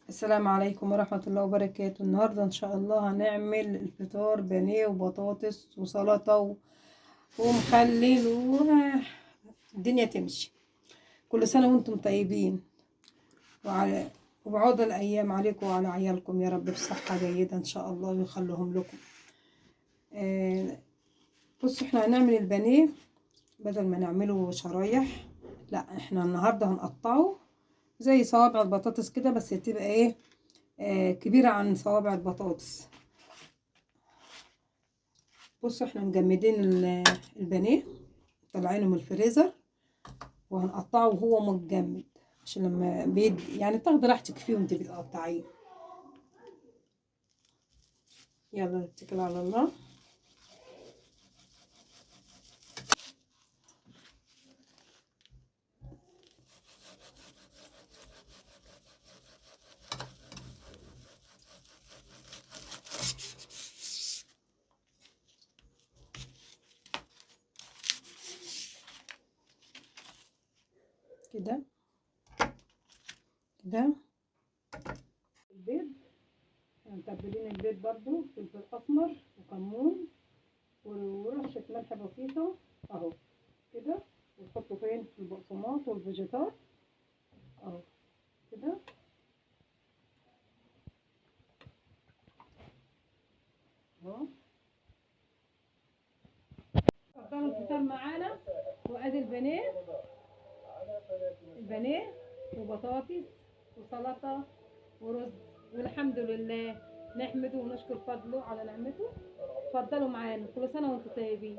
السلام عليكم ورحمة الله وبركاته. النهاردة إن شاء الله هنعمل الفطار بانيه وبطاطس وسلطة ومخلل والدنيا تمشي. كل سنة وانتم طيبين، وعلى وبعود الأيام عليكم وعلى عيالكم يا رب بصحة جيدة إن شاء الله ويخليهم لكم. بصوا احنا هنعمل البانيه بدل ما نعمله شرايح، لا احنا النهاردة هنقطعه زي صوابع البطاطس كده، بس تبقى ايه كبيرة عن صوابع البطاطس. بصوا احنا مجمدين البانيه، طالعينه من الفريزر، وهنقطعه وهو متجمد عشان لما بيد يعني تاخدي راحتك فيه وانت بتقطعيه. يلا نتكل على الله. كده كده البيض، متبلين البيض برضو فلفل اسمر وكمون ورشه ملح بسيطة اهو كده، وتحطه فين؟ في البقسماط والفيجيتار اهو كده. اهو اتفضلوا الفطار معانا. وادي البانيه، البانيه وبطاطس وسلطة ورز، والحمد لله نحمده ونشكر فضله على نعمته. اتفضلوا معانا، كل سنة وانتم طيبين.